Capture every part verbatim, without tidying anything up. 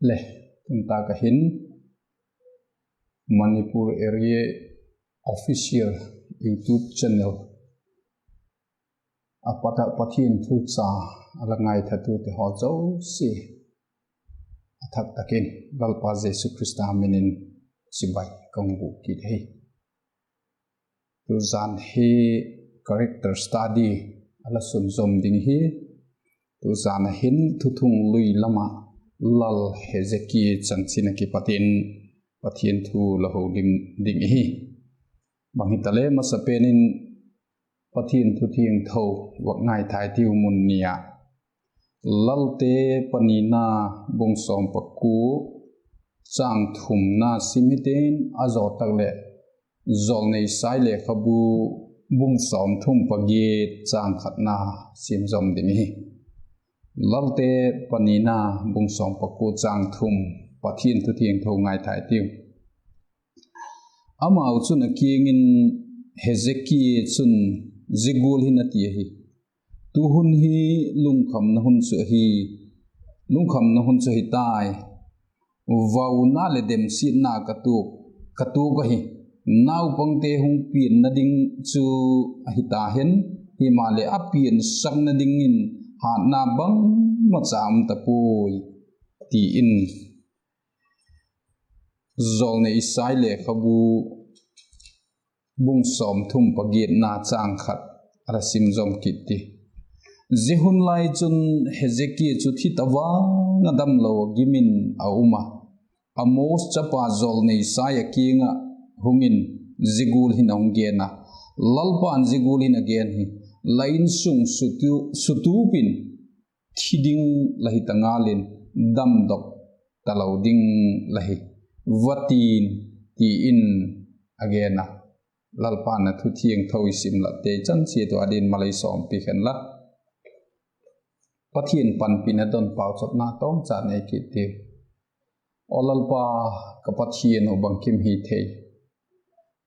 Le, tun tâk ah hin Manipur Area Official YouTube Channel a pat ah Pathian thu cha a la ngaithatute haw zosia a thak tak in Lalpa Jesu Khrista min in chibai ka hung bûk kit ahi. Tuzan hi character study a la sunzawm ding hi. Tuzan ah hin Thuthunglui lam ah Lal Hezekia chanchin ah kipat in Pathian thu la holim ding hi. Bang hitale masapen in Pathian thu thiangtho vak ngaithai tiu, mun ni ah Lalte panina bung sawm pakua châng thumna sim hitin, a zaw tak leh Jawlnei Isai lekhabu bung sawmthum pagiat châng khatna sim zawm ding hi. Lalte panina bung sawm pakua châng thum, Pathian thu thiangtho ngaithai tiu. Amau chun a kiang in, Hezekia chun zia gual hin a ti ahi: Tu hun hi lungkhamna hun chu ahi, lungkhamna hun chu ahi tai. Vauna leh demsiatna ka tuak, ka tuak ahi. Naupangte hung pianna ding chu ahi ta hen, himaleh a piansakna dingin hatna bangmacha um ta puai, ti in Jawlnei Isai lekhabu bung sawmthum pagiatna châng khat a la sim zawm kit ti. Zia hun lai chun Hezekia chu thi ta vang a, damlo a gim in a um a. Amoz chapa Jawlnei Isai a kiang ah hung in zia gual hin a hung gen a: Lalpa'n zia gual hin a gen hi: La insung sutup in thi ding la hi ta ngal in, damdok talo ding la hi, va ti'n, ti in a gen a. Lalpa'n a thu thiangtho i sim latte chan chiat ua dingin mal ei sawmpi khen la. Pathian panpina don pauchapna tawmcha nei kit ti. Aw Lalpa, ka Pathian aw, bangkim hi thei,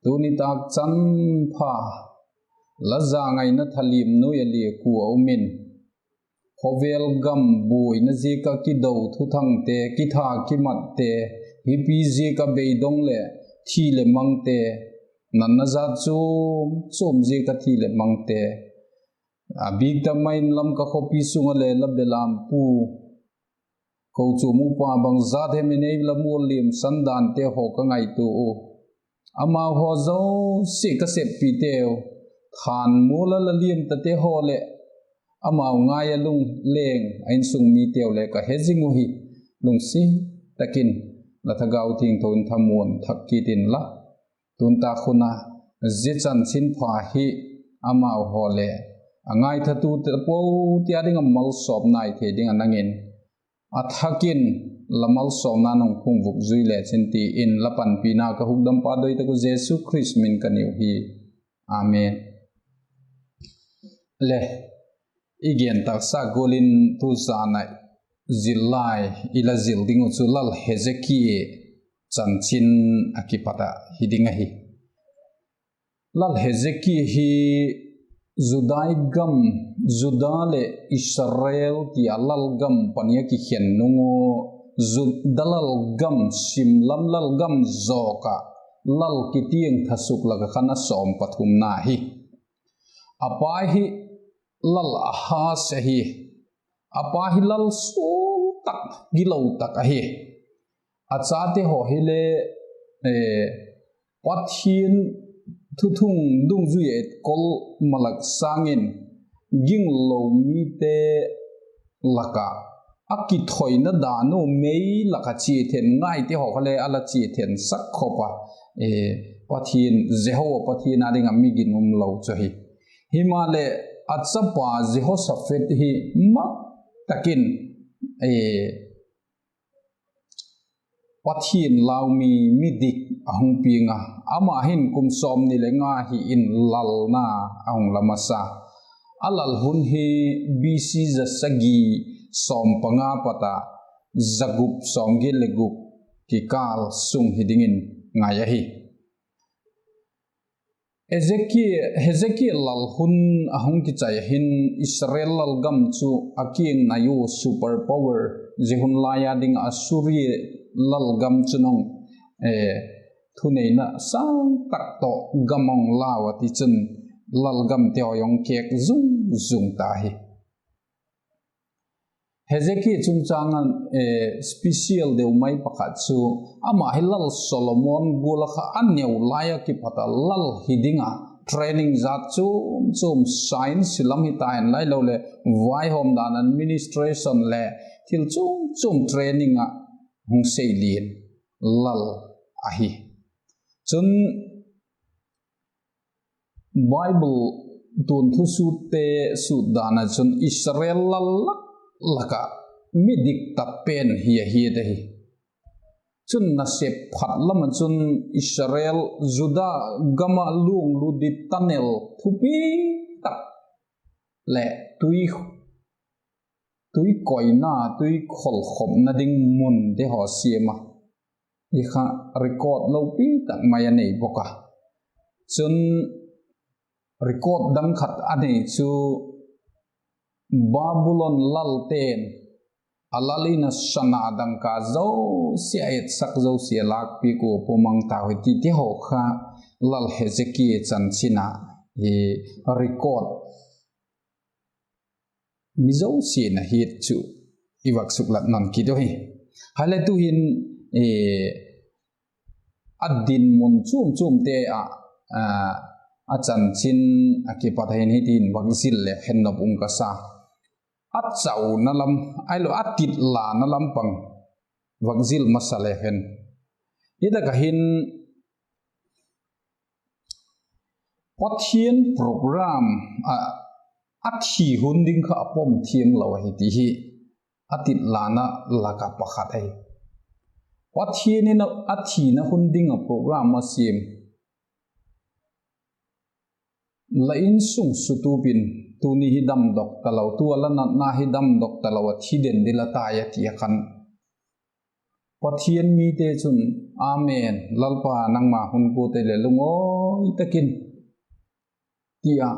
tuni tâk chan pha la zangaina thalim nuai a liak ua um in, khawvel gam buaina ziak ah kido thuthangte, kitha kimatte, hipi ziak ah beidong leh thi leh mangte, natna jat chuam chuam ziak ah thi leh mangte, a bîk tak mai in Lamka khawpi sung ah le la belampu, kochuam upa bangzat hem in ei la mualliam sandante haw ka ngaitua u. Amau haw zosia ka seppiteu, thanmual ah la liam tate haw leh amau ngai ah lung leng a insung miteu le ka he zing uhi. Lungsiat tak in la Thagau Thiangtho in thamuan thak kit inla, tun tâk hun a zia chanchinpha hi amau haw le a ngaithatu te puate â ding ah malsawmna i thei ding ah nang in a thak in la malsawmna nung phung vuk zui le chin ti in la panpina ka hukdampa doi tak uh Jesu Khrist min in ka niu hi. Amen. Le, i gen taksa gual in tu zan ah zillai i la zil ding uh chu Lal Hezekia chanchin ah kipat ah hi ding ahi. Lal Hezekia hi Judai gam, Juda leh Israel ti a lal gam pani a kikhen nung ua, Juda lal gam sim lam, lal gam zawk ah lal kitiang thasuk lak ah khan a sawm pathumna hi. A pa hi Lal Ahaz ahi. A pa hi lal sual tak, gilo tak ahi. A chate haw hile Pathian thuthung dungzui etkol malak sâng in ginglo mite lak ah a kithoina dan u mei lak ah chia then ngaite haw kha le a la chia then sak khop a, Pathian, Jehova Pathian â ding ah mi ginum lo chu ahi. Himaleh, a chapa Jehosaphat hi mak tak in Pathian lau mi, mi dik a hung piang a, ama hin kum sawmni leh nga hi in lalna a hung la masa. A lal hun hi B C za sagi sawm panga pat a za gup sawmgiat leh gup kikâl sung hi dingin ngai ahi. Hezekia, Hezekia lal hun a hung kichai a hin Israel lalgam chu a kiang nai ua, super power zia hun lai a ding ah Assuria lalgam chun hung, thuneina sâng tak tawh gam a hung lau a, tichun lalgamte haw hung kêk zung zung ta hi. Hezekia chungchâng ah special deu mai pakhat chu, ama hi Lal Solomon gual ah kha a neu lai ah kipat a lal hi ding a training zat chuam chuam, science lam hita hen, ahiloleh vaihawm dan, administration leh thil chuam chuam training ah hung seilian lal ahi. Chun Bible tuanthu sutte sut dan ah chun Israel lal lak lak ah mi diktat pen hi a hiat ahi. Chun nasep phat lam ah chun Israel, Juda gam ah luang lut ding tunnel thupi tak leh tui, tui koina, tui kholkhopna ding munte haw siam a, hi kha record lopi tak mai a nei bawk a. Chun record dang khat a nei chu, Babulon lalte'n a lal in a sana dangka zosia, a etsak zosia lâkpiak ua, pawmang tau hi ti, ti haw kha Lal Hezekia chanchin ah record mi zosia'n a hiat chu i vak suklat nawn kit u hi. Hile tu'hin a dinmun chuam chuamte ah a chanchin a kipat hin hitin vak zil le khen nop um ka sa. A chauna lam, ahilo, a titlana lam pang vak zil masa le khen. Hi tak ah hin Pathian program ah a thi hun ding kha a pom thiam lo ahi ti hi a titlana lak ah pakhat ahi. Pathian in a thina hun ding ah program a siam. La insung sutup in, tuni hi damdok talo, tu a la natna hi damdok talo a, thi den ding la tai a ti a khan, Pathian mite chun, Amen, Lalpa, nangma hun guat ei leh lungawi tak in, ti a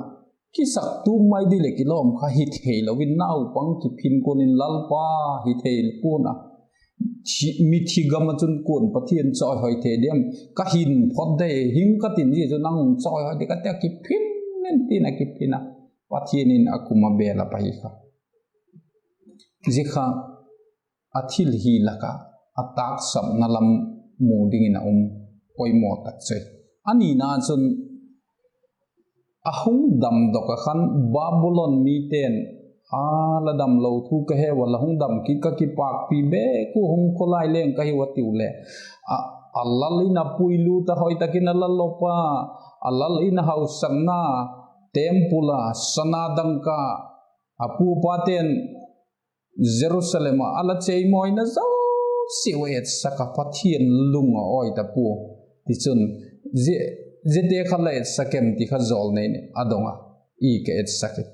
kisak tum mai ding leh kilawm kha hi theilo in, naupang kiphin kuan in, Lalpa, hi thei kuan a, mithi gam ah chun kuan Pathian chawihoi thei diam, ka hin phot dei, hing ka tin zia chu nang hung chawihoi ding ka ti a, kiphin in tin a kiphin a, Pathian in a kum a bêl a pai kha. Zia kha a thil hi lak ah a tâksapna lam mu dingin a um poimaw tak chu. A nina chun, a hung damdok ah khan Babulon mite'n, A, la damlo thu ka he ua, la hung dam kit ka kipâkpi bêk ua, hung khawlai leng ka hiu a tiu leh, a lal in a puilut a, hoi tak in a la lop a, a lal in a hausakna temple ah sana dangka, a pu pate'n Jerusalem ah a la cheimawina zosia u etsak a, Pathian lung a awi ta pua. Tichun, ziate kha la etsak em ti kha jawlnei in a dong a, I ka etsak hi.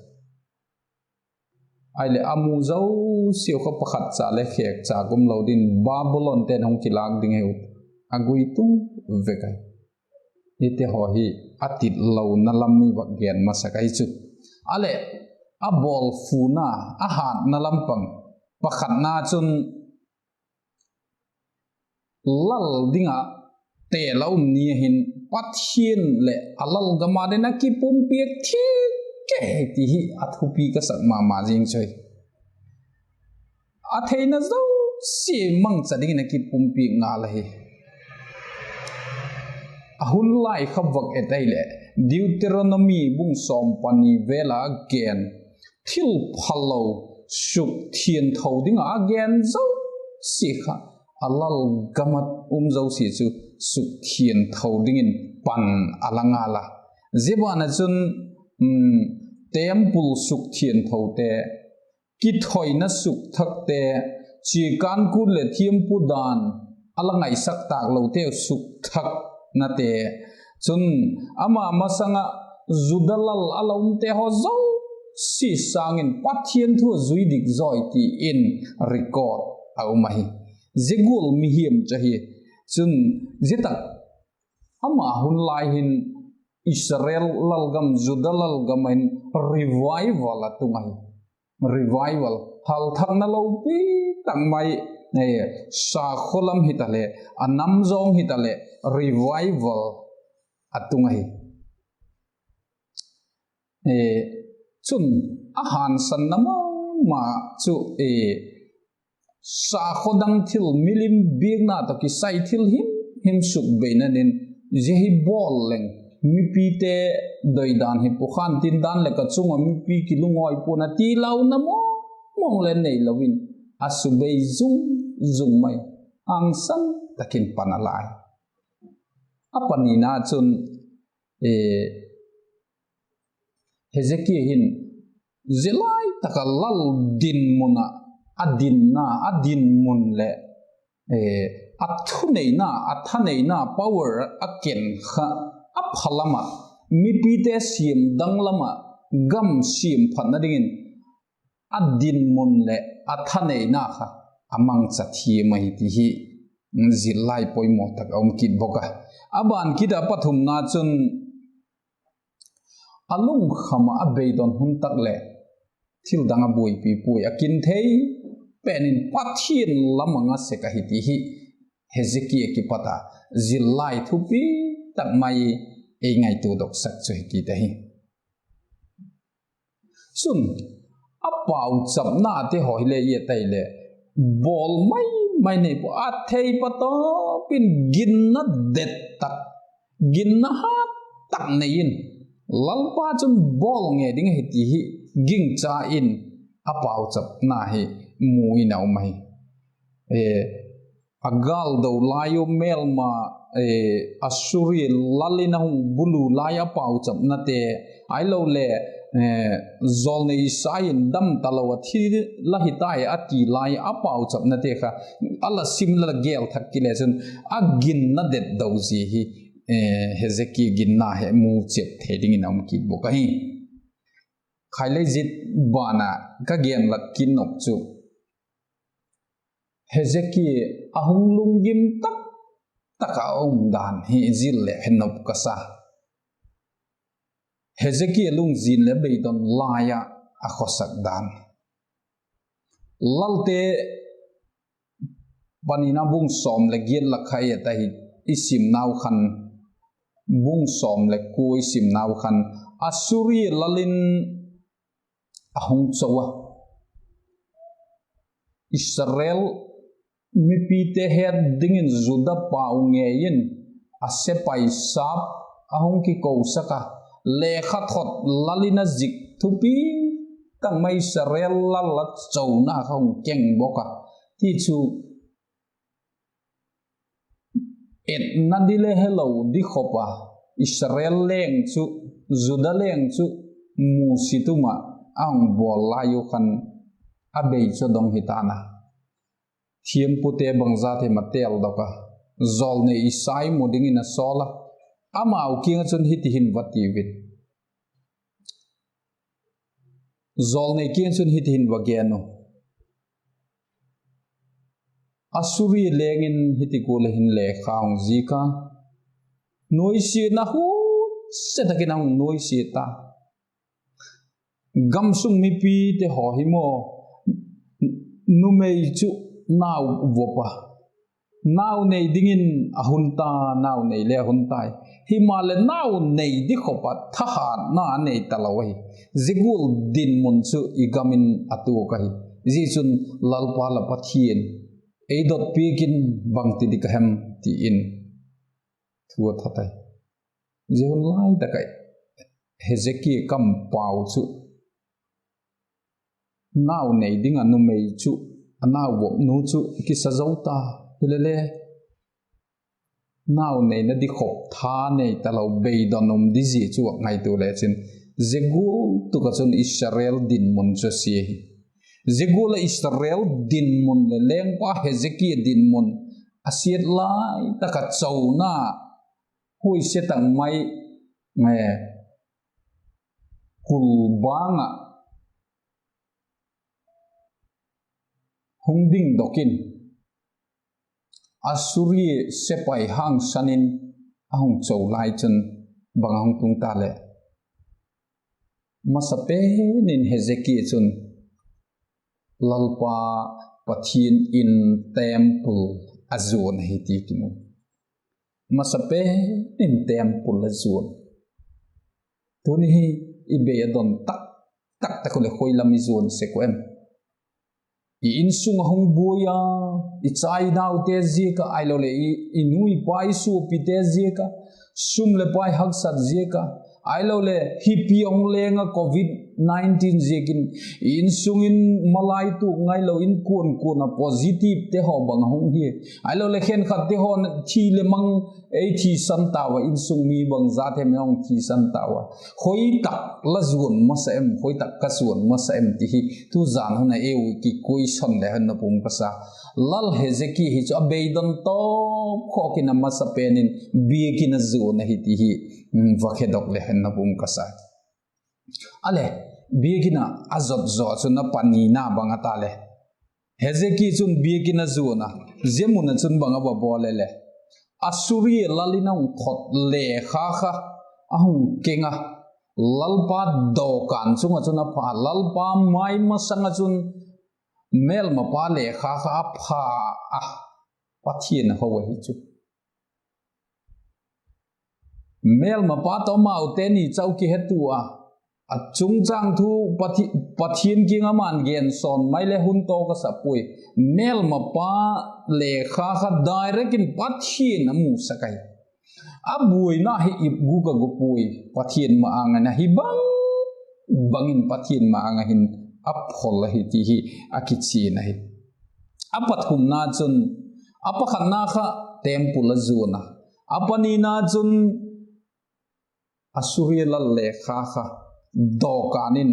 Ahileh a mu zosiau kha pakhat cha le khêk cha um lo dingin Babulonte'n hung kilâk ding ahiu, a gui tung vek ahi. Hite haw hi a titlona lam i vak gen masak ahi chu. A leh, a bawlfuna, a hâtna lam pang pakhatna chun lal ding ah tel a um ni a hin Pathian leh a lalgam a ding a kipumpiak thei kei ti hi a thupi ka sak ma ma zing chu hi. A theina zosia mangcha dingin a kipumpiak ngal ahi. A hun lai kha vak et ahileh, Deuteronomy bung sawm pani vel a gen, thil phalo sukthiangtho ding a gen zosia kha, a lalgam a um zosia chu sukthiangtho dingin pan a la ngal a. Zia ban ah chun, temple sukthiangthote, kithoina sukthakte, chiakân kût leh thiampu dan a la ngaisak tâk loteu sukthaknate, chun ama masang ah Juda lal a la umte haw zosia sâng in Pathian thu a zui dik zawi ti in record a um ahi. Zia gual mihing chu ahi. Chun, zia tak ama hun lai hin Israel lalgam, Juda lalgam ah hin revival a tung ahi. revival, halthakna lopi tak mai, sakhaw lam hitaleh, a nam zawng hitaleh revival a tung ahi. Chun, a hânsanna ma ma chu, sakhaw dang thil, milim biakna tawh kisai thil himhim sukbeina dingin, zia hi bawl leng, mipite doidan hi pukhan tin dan leh ka chung ah mipi kilungawi pua'n a ti launa mawng mawng le neilo in, a subei zung zung mai, hangsan tak in pan a lai. A panina chun, Hezekia hin zia lai tak ah lal dinmun ah a dinna, a dinmun leh a thuneina, a thaneina power a ken kha, a pha lam ah, mipite siam dang lam ah, gam siam phatna dingin a dinmun leh a thaneina kha a mangcha thiam ahi ti hi zillai poimaw tak a um kit bawk a. A ban kit ah pathumna chun, a lungkham ah a beidon hun tak leh thil dang a buaipi puai, a kin thei pen in Pathian lam ah nga sek ahi ti hi Hezekia kipat a zillai thupi tak mai ei ngaituadoksak chu hi kit ahi. Chun, a pauchapnate haw hile i et ahileh, bawl mai mai nei pua, a thei patawp in ginna det tak, ginna hat tak nei in, Lalpa chun bawl ngei ding ahi ti hi gingcha in a pauchapna hi mu in a um ahi. A gâldo lai uh mêlma, Assuria lal in a hung bulu lai a pauchapnate, ahiloleh jawlnei Isai in dam talo a thi la hi tai a ti lai a pauchapnate kha a la sim la gêl thak kit le chun, a ginna detdo zia hi Hezekia ginna hi mu chep thei dingin a um kit bawk ahi. Khaile zia ban ah ka genlat kit nop chu, Hezekia a hung lunggim tak tak a um dan hi zil leh he nop ka sa. Hezekia lungzin leh beidon lai ah a khawsak dan. Lalte panina bung sawm leh giat lak kha i et ahi, i simnau khan, bung sawm leh kua i simnau khan, Assuria lal in a hung cho a, Israel mipite het dingin Juda pau ngei in a sepai sap a hung kikosak a, lekhathot lal in a zik thupi tak mai Israel lal a chona kha hung keng bawk a. Tichu, etna di le helo di khop a, Israel leng chu, Juda leng chu, musit um ah a hung bawl lai uh khan a bei chu dong hi ta'n a. Thiampute bangzat hem a têldok a, jawlnei Isai mu dingin a sawl a, amau kiang ah chun hiti hin va tiu in, jawlnei kiang chun hiti hin va gen u, Assuria leng in hiti gual a hin lekha hung zik a, nuaisiatna husse tak in a hung nuaisiat a, gamsung mipite haw hi maw, numei chu nau vop a, nau nei dingin a hun ta, nau nei le a hun tai. Himaleh nau nei di khop a thahatna a nei talo ahi. Zia gual dinmun chu i gam in a tuak ahi. Zia chun, Lalpa la Pathian, ei dot piak in, bangti dik a hem, ti in thu a that ai. Zia hun lai tak ah Hezekia kampau chu, nau nei ding a numei chu, a nau vopnu chu kisa zo ta, hilele nau neina di khop tha nei talo, beidon um di zia chu a ngaitua le chin, zia gual tuk ah chun Israel dinmun chu a sia hi. Zia gual ah Israel dinmun leh lengpa Hezekia dinmun a siat lai tak ah chona, huaise tak mai, kul bang ah hung dingdok in, Assuria sepai hangsan in a hung cho lai chun bang a hung tung ta leh, masa pen in Hezekia chun Lalpa Pathian in temple a zuan ahi ti kimu. Masapen in temple a zuan. Tuni hi i bei a don tak tak tak u leh khoi lam i zuan sek u em? I insung a hung buai a, i cha i naute ziak ah, ahiloleh i, i nu i pa i suapite ziak ah, sum leh pai haksat ziak ah, ahiloleh hipi a hung leng a covid nineteen ziakin i insung in malai tuak ngailo in kuan kuan a positivete haw bang a hung hi, ahiloleh khenkhatte haw thi leh mang ei thisan tau a, insung mi bangzat hem ei hung thisan tau a. Khoi tak la zuan masa em, khoi tak ka zuan masa em ti hi tu zan hun a ei u kikuaisan le hen na pum ka sa. Lal Hezekia hi chu a beidon tawp khawk in a masapen in biakin a zuan ahi ti hi va khedok le hen na pum ka sa. A leh, biakin ah a zot zaw chun a panina bang a ta le, Hezekia chun biakin a zuan a, zia mun ah chun bang a va bawl e le, Assuria lal in a hung thot lekha kha a hung keng a, Lalpa dawkan chung ah chun a pha, Lalpa mai masang ah chun mêlmapa lekha kha a pha a, Pathian a ho ahi chu. Mêlmapa tawh amaute ni chau kihetua a, a chungchâng thu Pathi-, Pathian kiang ama'n gen sawn mai le hun tawk a sa puai. Mêlmapa lekha kha direct in Pathian a musak ahi. A buaina hi ip guk a gu puai, Pathian ma-âng ah ahi bang, bang in Pathian ma-âng ah hin a phol ahi ti hi a kichian ahi. A pathumna chun, a pakhatna kha temple a zuan a, a panina chun Assuria lal lekha kha dawkan in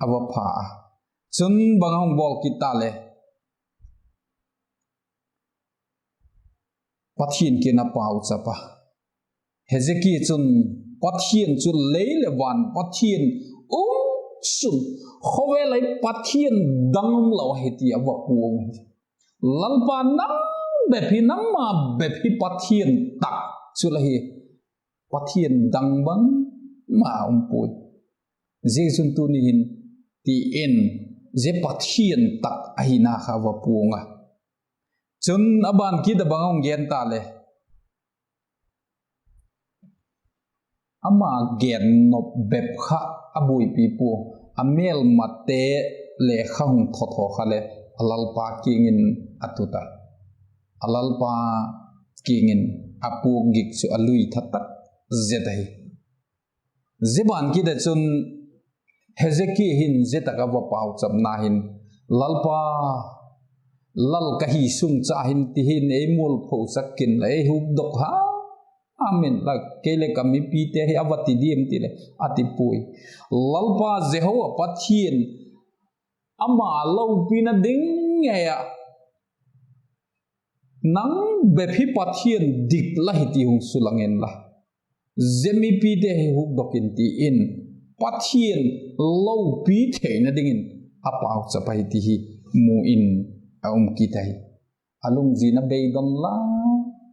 a va pha a. Chun bang a hung bawl kit ta le, Pathian kiang a pauchap a. Hezekia chun, Pathian chu lei leh van Pathian um sun, khawvel ah Pathian dang umlo ahi ti a va puang hi. Lalpa, nang bep hi, nangma bep hi Pathian tak chu la hi, Pathian dang bangma um puai. Zia chun tuni hin, ti in, zia Pathian tak ahina kha va puang a. Chun a ban kit a bang a hung gen ta le, ama gen nop bep kha a buaipi pua, a mêlmate lekha hung thot haw kha leh a Lalpa kiang in a tut a, a Lalpa kiang in a puak gik chu a lui tha tak zet ahi. Zia ban kit a chun Hezekia hin zia tak a va pauchapna hin, Lalpa, lal ka hi sung cha hin ti hin ei mualphosak kin la, ei hukdok ha, amen la, kei leh ka mipite hi a va ti diam ti leh a ti puai. Lalpa Jehova Pathian, ama lopina ding ngei ah, nang bep hi Pathian dik la hi ti hung sulang inla, zia mipite hi hukdok in ti in, Pathian lopi theina dingin a pauchap ahi ti hi mu in a um kit ahi. A lungzin a beidon la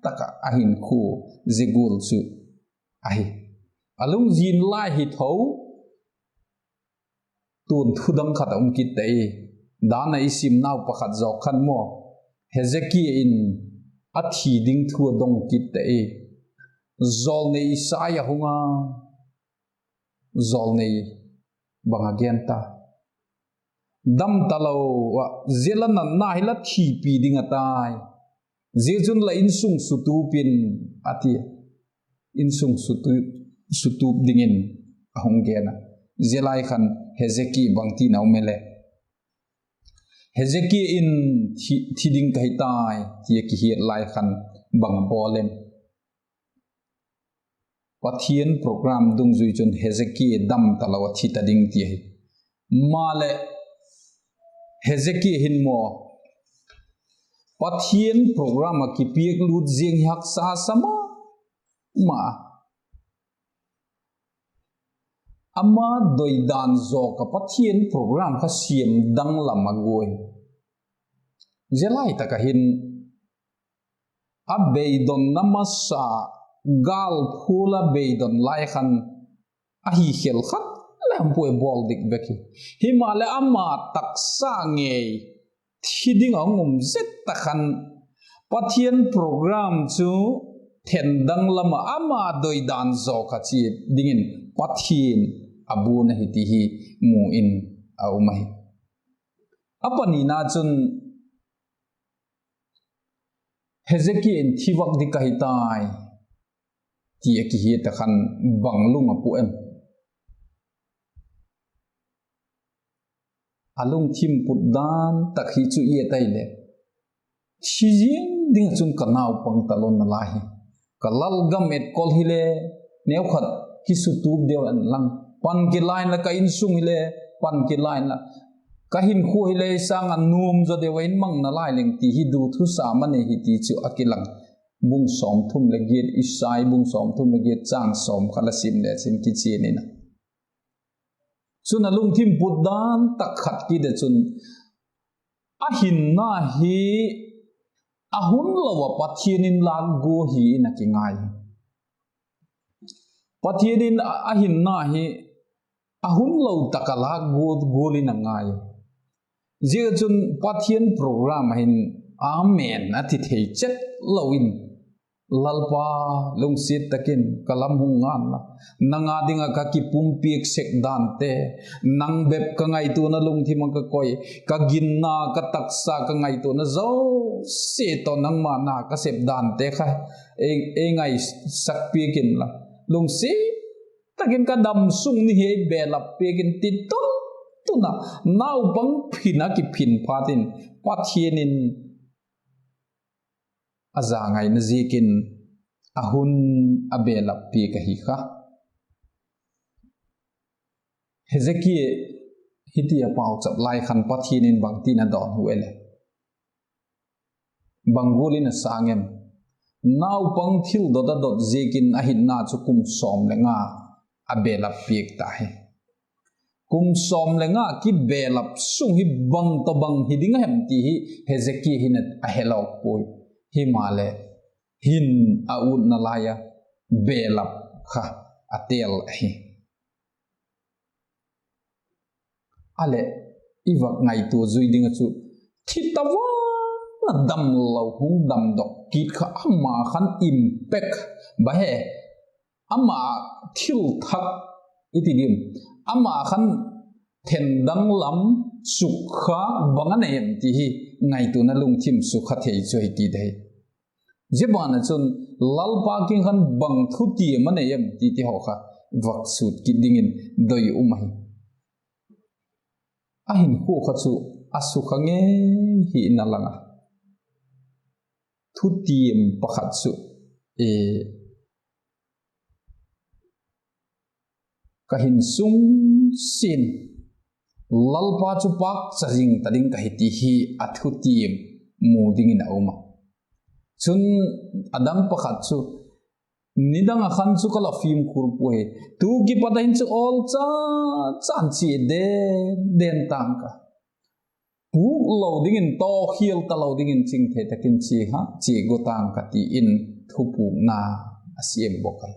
tak ah a hinkhua zia gual chu ahi. A lungzin lai hi tho, tu'n thu dang khat a um kit ta i, dan a i simnau pakhat zawk khan maw, Hezekia in a thi ding thu a dong kit ta i, jawlnei Isaia hung a, jawlnei bang a gen ta, dam talo ah, zia la natna hi la thipi ding a tai, zia chun la insung sutup in, a ti. Insung sutup dingin a hung gen a. Zia lai khan Hezekia bangtin a um e le, Hezekia in thi, thi ding ka hi tai ti a kihiat lai khan bang a bawl em? Pathian program dungzui chun Hezekia dam talo a thi ta ding ti ahi. Maleh, Hezekia hin maw, Pathian program ah kipiak lut ziang hi haksa sa ma ma a, ama doidan zawk ah Pathian program kha siam dang lam a guai. Zia lai tak ah hin, a beidonna masa, gâlphual a beidon lai khan, a hi khel khat le um puai, bawl dik bek hi. Himaleh ama taksa ngei thi ding a hung um zet ta khan, Pathian program chu then dang lam ah ama doidan zaw kha chia dingin Pathian a buan ahi ti hi mu in a um ahi. A panina chun, Hezekia in thi vak ding ka hi tai, ti a kihi ta khan bang lung a pu em? A lungthim put dan tak hi chu i et ahileh, thi ziang ding ah chun ka naupang talo nalai hi. Ka lalgam etkol hile, neukhat kisutup deu en lang, pan kila inla, ka insung hile, pan kila inla, ka hinkhua hile sâng ah nuam zaw deu a in mang nalai leng ti hi du thusam a nei hi ti chu a kilang. Bung sawmthum leh giat, Isai bung sawmthum leh giat châng sawm kha la sim le chin kichian in a. Chun a lungthim put dan tak khat kit ah chun, a hinna hi a hun lo ah Pathian in lâk gua hi in a kingai. Pathian in a, a hinna hi a hun lo tak ah lâk gua gual in a ngai. Ziak ah chun Pathian program ah hin amen a ti thei chet lo in, Lalpa, lungsiat tak in ka lam hung ngan la, nang â ding ah ka kipumpiak sek dante, nang bep ka ngaituana lungthim ah ka koi, ka ginna, ka taksa, ka ngaituana zosia tawh nangma na ka sep dante kha ei, ei ngaisak piak inla, lungsiat tak in ka damsung ni hi ei belap piak in ti tun tun a, naupang phin a kiphin phat in Pathian in a zangaina ziakin a hun a belap piak ahi kha. Hezekia hiti a pauchap lai khan Pathian in bangtin a dawnhu e le, bang gual in a sâng em? Naupang thil dot a dot ziakin a hinna chu kum sawm le nga a belap piak ta hi. Kum sawm le nga kibelap sung hi bang tawh bang hi ding a hem ti hi Hezekia hin a helawk puai. Himaleh, hin a utna lai a belap kha a têl ahi. A leh, i vak ngaitua zui ding ah chu, thi ta vang a damlo hung damdok kit kha ama khan impact ba he, ama thil thak i ti diam, ama khan then dang lam sukha bang a nei em ti hi ngaituana lungthim sukha thei chu hi kit ahi. Zia ban ah chun Lalpa kiang khan bang thutiam a nei em ti ti haw kha vak sut kit dingin doi um ahi. A hinkhua kha chu a sukha ngei hi in a lang a. Thutiam pakhat chu, e, ka hin sung sin Lalpa chu pâkcha zing ta ding ka hi ti hi a thutiam mu dingin a um a. Chun a dang pakhat chu, nidang ah khan chu ka la fimkhur puai, tu kipat a hin chu awl cha chan chia den den tâng ka, pûk lo dingin, tawkhial talo dingin chingthei tak in chia ha, chia go tâng ka ti in thupukna a siam bawk ahi.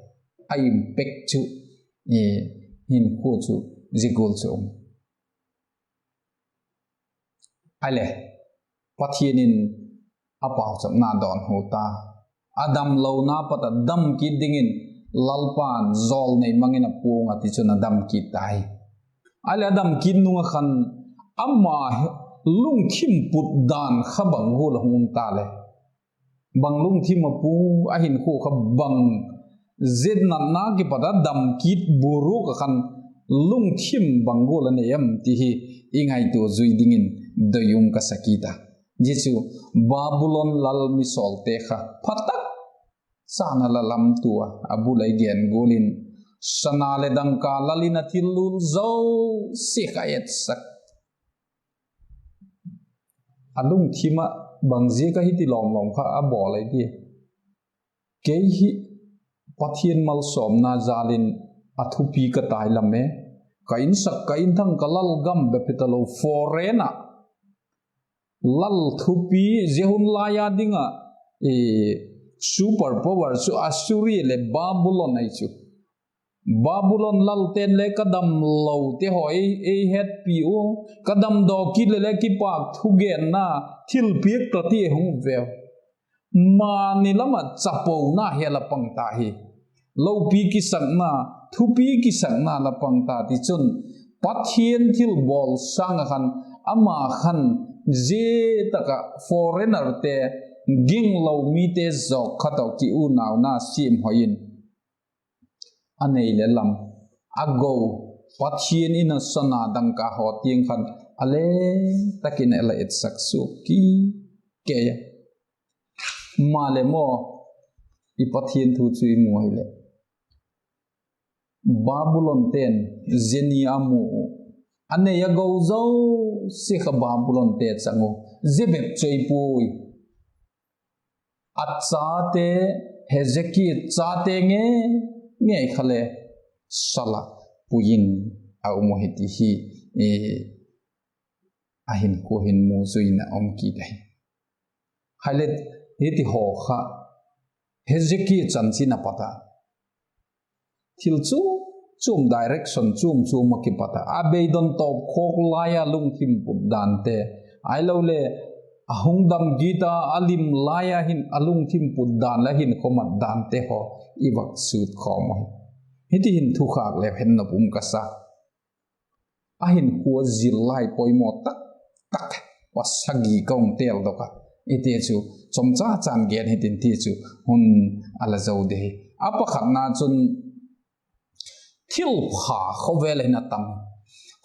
A impact chu, e, hinkhua chu zia gual chu um. Ahileh, Pathian in a pauchapna dawnhu ta, a damlona pat a dam kit dingin Lalpa'n jawlnei mang in a puang a, tichun a dam kit ta hi. Ahileh, a dam kit nung ah khan ama lungthim put dan kha bang gual a hung um ta le, bang lungthim a pu, a hinkhua kha bang, zia natna kipat a dam kit buruak ah khan lungthim bang gual a nei em ti hi i ngaitua zui dingin doi um ka sa kit a. Zia chu Babulon lal misawlte kha pha tak chan a la lamtua a bul a i gen gual in, sana leh dangka lal in a thil lul zosia kha etsak. A lungthim ah bang ziak a hiti lawm lawm kha a bawl ai ti. Kei hi Pathian malsawmna jal in a thupi ka tai lam e. Ka insak ka inthang ka lalgam bep hi talo foreign ah lal thupi zia hun lai a ding ah, e, super power chu Assyria leh Babulon ahi chu. Babulon lalte'n le ka damlote haw ei, ei hetpi u, ka damdaw kit leh le kipâk thugenna thilpiak tawh ti hung veu. Mani lam ah chapona hi a la pang ta hi. Lopi kisakna, thupi kisakna la pang ta tichun, Pathian thilbawl sâng ah khan, ama khan zia tak ah foreignerte, ginglo mite zawk kha tawh kiunauna siamhoi in, a nei leh lam, a go, Pathian in a sana dangka haw tiang khan a le tak in a la etsak suak kikei a. Maleh maw, i Pathian thu chu i mu hileh, Babulonte'n zia ni a mu uh, a nei a go zosia kha Babulonte chang uh, zia bep chu ahi puai. A chate, Hezekia chate ngei ngei kha le sal ah pui in a um uh hi ti hi, a hinkhua hin mu zui in a um kit ahi. Hileh, hiti haw kha Hezekia chanchin a pat a, thil chuam chuam, direction chuam chuam a kipat a, a beidong tawp khawk lai a lungthim put dante, ahiloleh a hung dam kit a, a lim lai a hin a lungthim put dan leh a hinkhua mat dante haw i vak sut khawm uhi. Hiti hin thukhâk leu hen nop um ka sa. A hinkhua zillai poimaw tak tak pasagi ka hung teldok a, hiti chu chomcha chan gen hitin ti chu hun a la zo di hi. A pakhatna chun, thilpha khawvel ah hin a tam.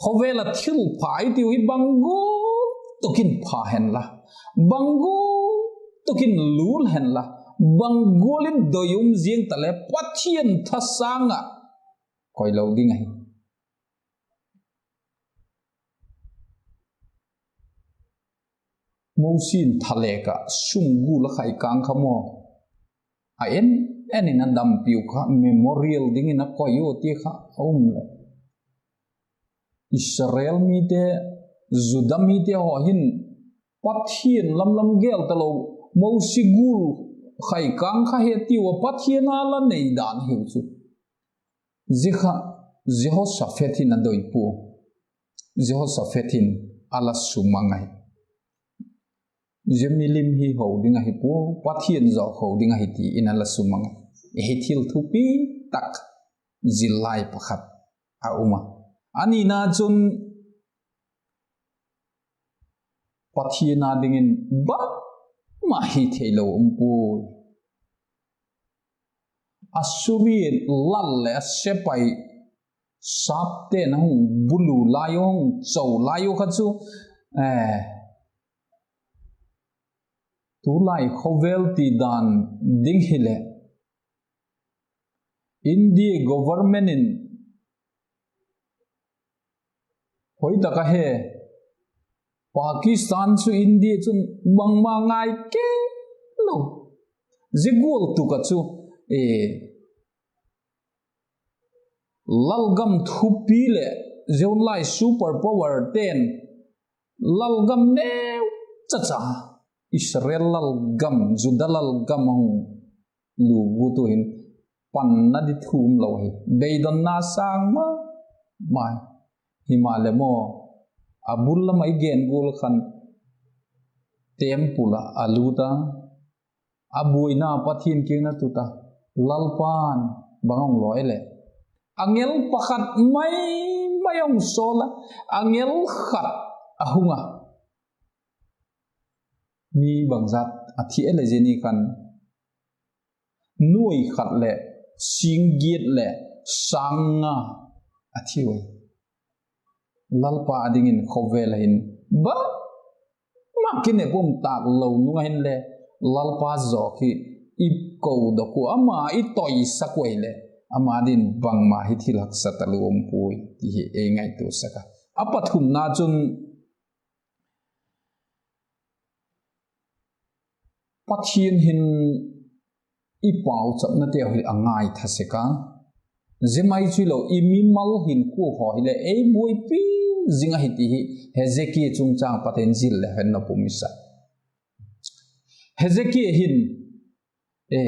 Khawvel ah thilpha i tiu hi bang gual tak in pha henla, bang gual tak in lul henla, bang gual in doi um ziang ta le Pathian thasâng ah koilo ding ahi. Mosi in thalêk ah sum gul a khaikâng kha maw, a en en in a dampiu kha memorial dingin a koi u ti kha a um leh, Israel mite, Juda mite haw hin Pathian lam lam gel talo, Mosi gul khaikâng kha he tiu a Pathian a la nei dan hiu chu. Zia kha Jehosaphat hin a doi pua, Jehosaphat hin a la sumang ahi. Zia milim hi ho ding ahi pua, Pathian zaw ho ding ahi ti in a la sumang ahi. Hi thil thupi tak zillai pakhat a um a. A nina chun Pathian â dingin bangma hi theilo um puai. Assuria lal leh a sepai sapte'n a hung bulu lai u, hung cho lai u kha chu, tulai khawvel ti dan ding hileh, India government in hoi tak a he, Pakistan chu India chun bangma ngai kei lo. Zia gual tuk ah chu, lalgam thupi leh zia hun lai super power te'n lalgam neu cha cha, Israel lalgam, Juda lalgam a hung lu gutu hin panna di thu um lo hi, beidonna sâng ma mai. Himaleh maw, a bul lam ah i gen gual khan temple ah a lût a, a buaina Pathian kiang a tut a, Lalpa'n bang a hung lawi leh, angel pakhat mai mai a hung sawl a, angel khat a hung a, mi bangzat a thi e leh zia ni khan, nuai khat leh sîng giat leh sâng nga a thi ui. Lalpa â dingin khawvel ah hin bangma kinep um tâk lo nung ah hinle, Lalpa zaw hi i kodok ua, ama i toisak ua hileh, ama dingin bangma hi thil haksa talua um puai ti hi ei ngaituasak a. A pathumna chun, Pathian hin i pauchapnateu hi a ngaitha sek a, zia mai chu hilo, i mimal hinkhua haw hileh ei buaipi zing ahi ti hi Hezekia chungchâng pat in zil leu hen nop um i sa. Hezekia hin, e,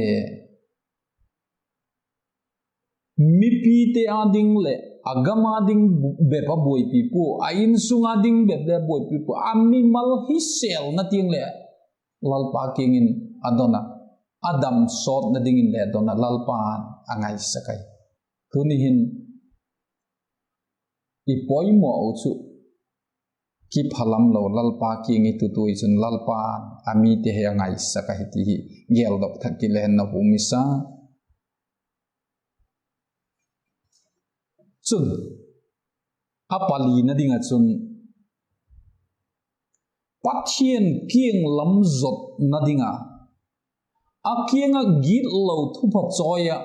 mipite â ding leh a gam â ding bep a buaipi pua, a insung â ding bep le buaipi pua, a mimal hi sêlna tiang leh Lalpa kiang in a don a, a dam sawtna dingin le don a, Lalpa'n a ngaisak ahi. Tuni hin i poimaw uh chu kiphalam lo Lalpa kiang i tut ui chun Lalpa'n a mite hi a ngaisak ahi ti hi geldok thak kit le hen nop um i sa. Chun, a palina ding ah chun, Pathian kiang lam zotna ding a, a kiang ah gitlo thupha chawi ah,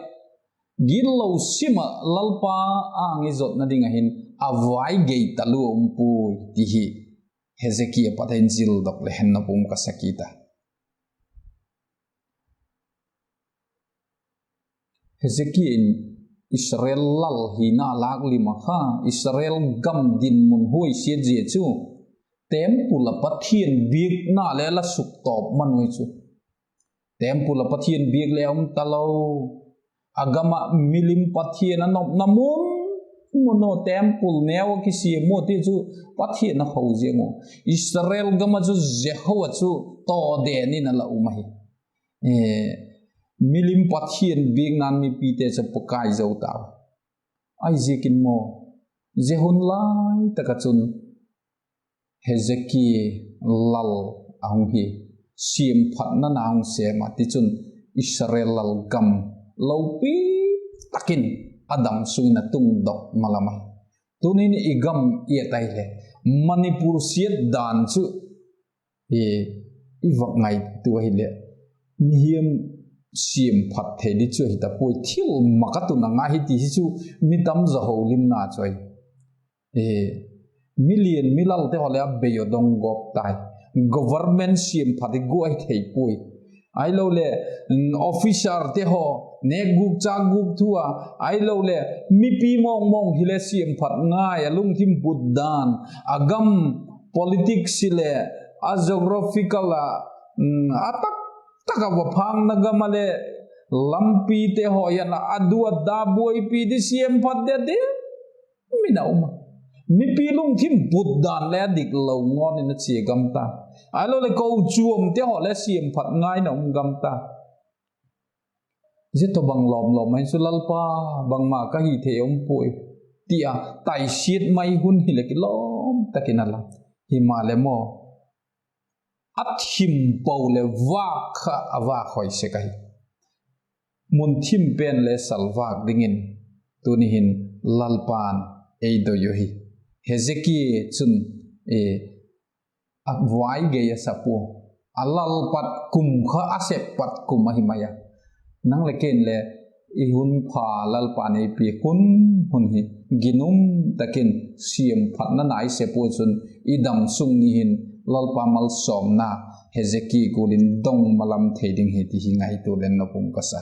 gitlo sim ah Lalpa âng i zotna ding ah hin a vai gei talua um puai ti hi Hezekia pat hin zildok le hen nop um ka sa kit a. Hezekia in Israel lal hina lâk lim ah kha, Israel gam dinmun huaisiat zia chu, temple ah Pathian biakna le la suktawp man ui chu. Temple ah Pathian biak le um talo. A gam ah milim pathian a nopna mun mun uh temple neu a kisiam uh ti chu Pathian a ho ziang uh. Israel gam ah chu Jehovah chu tawden in a la um ahi. Milim pathian biakna'n mipite chu pakai zo tau. Ahiziakin maw, zia hun lai tak ah chun Hezekia lal a hung hi, siamphatna na hung sêm a, tichun Israel lal gam lopi tak in a dam sung in a tungdok malam ahi. Tunin i gam i et ahileh, Manipur siat dan chu i vak ngaitua ahileh, mihing siamphat thei di chu ahi ta puai, thil mak a tun a ngai hi ti hi chu mi tam zaw holimna chu ahi. Mi lian mi lalte haw leh a bei a dong gawp tai. Government siamphat i guai thei puai. Ahiloleh, officerte haw, nêkgûk châkgûk thu a, ahiloleh mipi mawngmawng hileh siamphat ngai a, lungthim put dan, a gam politics hileh, a geographical a, a tak tak a va phâkna gam a leh, lampite haw hian a, a duat da buaipi di siamphat de di min a um a. Mipi lungthim put dan le a dik lo ngawn in a chia gam ta. Ahiloleh kochuamte haw le siamphat ngai in a um gam ta. Zia tawhbang lawmlawm ahin chu Lalpa, bangma ka hi thei um puai, ti a taisiat mai hun hileh kilawm tak in a la. Himaleh maw, a thim po leh vâk kha a vâk hoi sek ahi. Mun thim pen le salvâk dingin tuni hin Lalpa'n ei doi uhi. Hezekia chun a vai gei a sa pua. A lal pat kum kha a sep pat kum ahi mai a. Nang leh ken le i hun pha Lalpa'n ei piak hun hun hi ginum tak in siamphatna nai sep ua chun i dam sung ni hin Lalpa malsawmna Hezekia gual in dong malam thei ding hi ti hi ngaitua len nop um ka sa.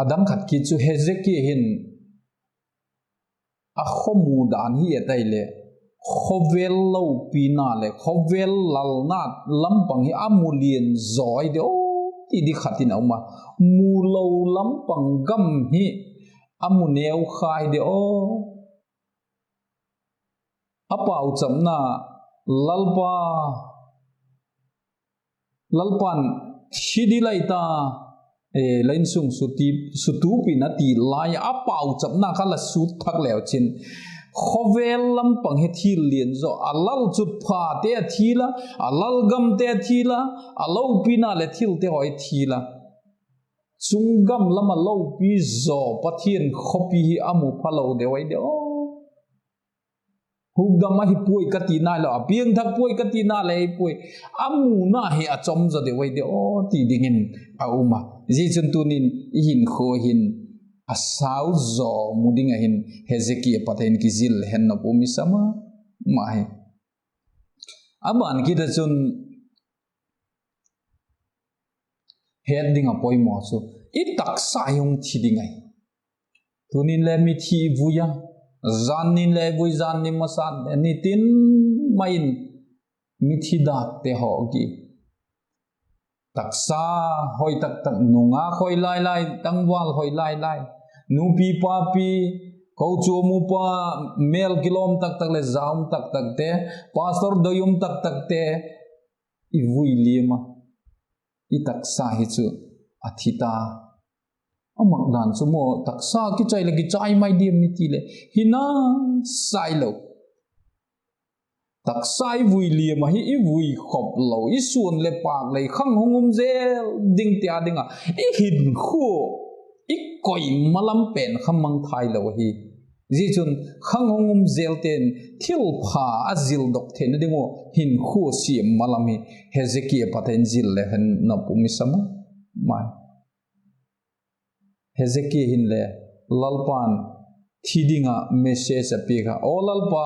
A dang khat kit chu Hezekia hin a khaw mu dan hi et ahileh, khawvel lopina leh khawvel lalna lampang hi a mu lian zaw hi de aw ti di khat in a um a, mu lo lampang gam hi a mu neu kha hi de aw. A pauchapna, Lalpa, Lalpa'n thi di lai ta, la insung sutup in a ti lai a pauchapna kha la sut thak leu chin, khawvel lampang hi thil lian zaw, a lal chutphate a thil a, a lalgamte a thil a, a lopina leh thilte haw hi thil a, chung gam lam a lopi zaw Pathian khawpi hi a mu phalo deu ahi de aw. Hukdam ahi puai ka ti nai lo, a piangthak puai ka ti nai lo ahi puai. A muna hi a chom zaw deu ahi de aw ti dingin a um a. Zia chun tunin i hinkhua hin a sau zaw mu ding ah hin Hezekia pat hin kizil hen nop um i sa ma ma hi. A ban kit ah chun het ding a poimaw chu i taksa hi hung thi ding ahi. Tunin le mithi vui a, jan nin le vui, jan ni masa ni tin mai in mithi dâkte haw ki Taksa hoi tak tak, nungâk hoi lai lai, tangval hoi lai lai, nupi papi, kochuam upa, mêl kilawm tak tak leh za um tak takte, pastor doi um tak takte, i vui liam a, i taksa hi chu a thi ta. A mak dan chu maw, taksa kichai leh kichai mai diam i ti leh, hi nasa lo. Taksa i vui liam ahi, i vui khop lo, i suan leh pâk lei khang hung um zel ding ti â ding ah i hinkhua, i koi malam pen kha mangthai lo ahi. Zia chun khang hung um zelte'n thilpha a zildok theina ding ua hinkhua siam malam hi Hezekia pat in zil le hen nop um i sa ma mai. Hezekia hinle Lalpa'n thi ding ah message a piak a, Aw Lalpa,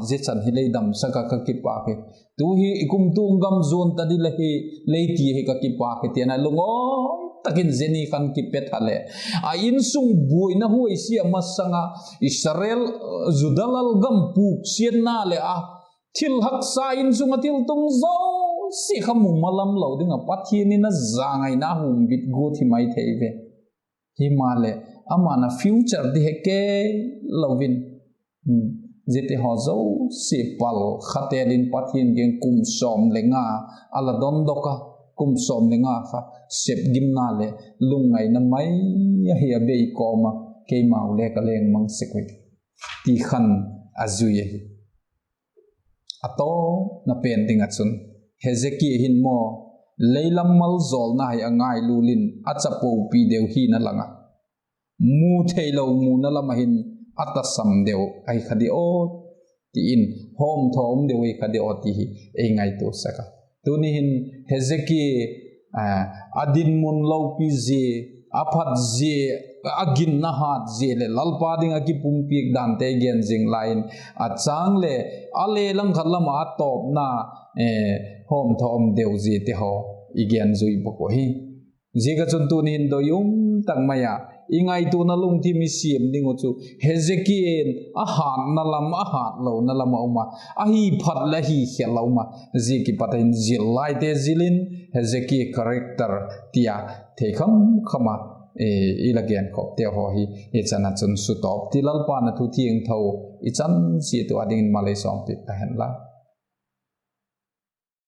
zia chan hi lei damsak a ka kipâk hi. Tu hi i kumtuang gam zuan ta ding la hi, lei ti hi ka kipâk hi, tian a lungawi tak in zia ni khan kipe tha leh, a insung buaina huaisia masang ah Israel, Juda lalgam puksiatna leh a thil haksa, insung ah thil tung zosia kha mu malam lo ding ah Pathian in a zangaina humbit guat hi mai thei ve. Himaleh, ama'n a future di he kei lo in, ziate haw zosia pal kha tel in Pathian kiang kum sawm le nga a la dondok a, kum sawm le nga kha sepgimna leh lungngaina mai ahi a bei kawm a, keimau le ka leng mang sek ui, ti khan a zui ahi. A tawpna pen ding ah chun, Hezekia hin maw, leilam maljawlna hi a ngailul in a chapopi deu hina lang a, mu theilo muna lam ah hin a tasam deu ahi kha di aw, ti in, hawmthaw um deu ahi kha di aw ti hi ei ngaitua sak a. Tuni hin Hezekia, a dinmun lopi zia, a phat zia, a ginna hat zia leh Lalpa ding ah kipumpiak dante gen zing lai in, a châng leh a le langkhat lam ah a tawpna, hawmthaw um deu ziate haw i gen zui bawk uh hi. Ziak ah chun tuni hin doi um tak mai a, i ngaituana lungthim i siam ding uh chu Hezekia'n a hatna lam, a hatlona lam a um a, a hi phat leh a hi khel a um a, zia kipat in zil laite zil in, Hezekia character tia thei kham kham a i la genkhawmte haw hi i chan ah chun sutawp ti, Lalpa'n a thu thiangtho i chan chiat uh â dingin malei sawmpiak ta hen la.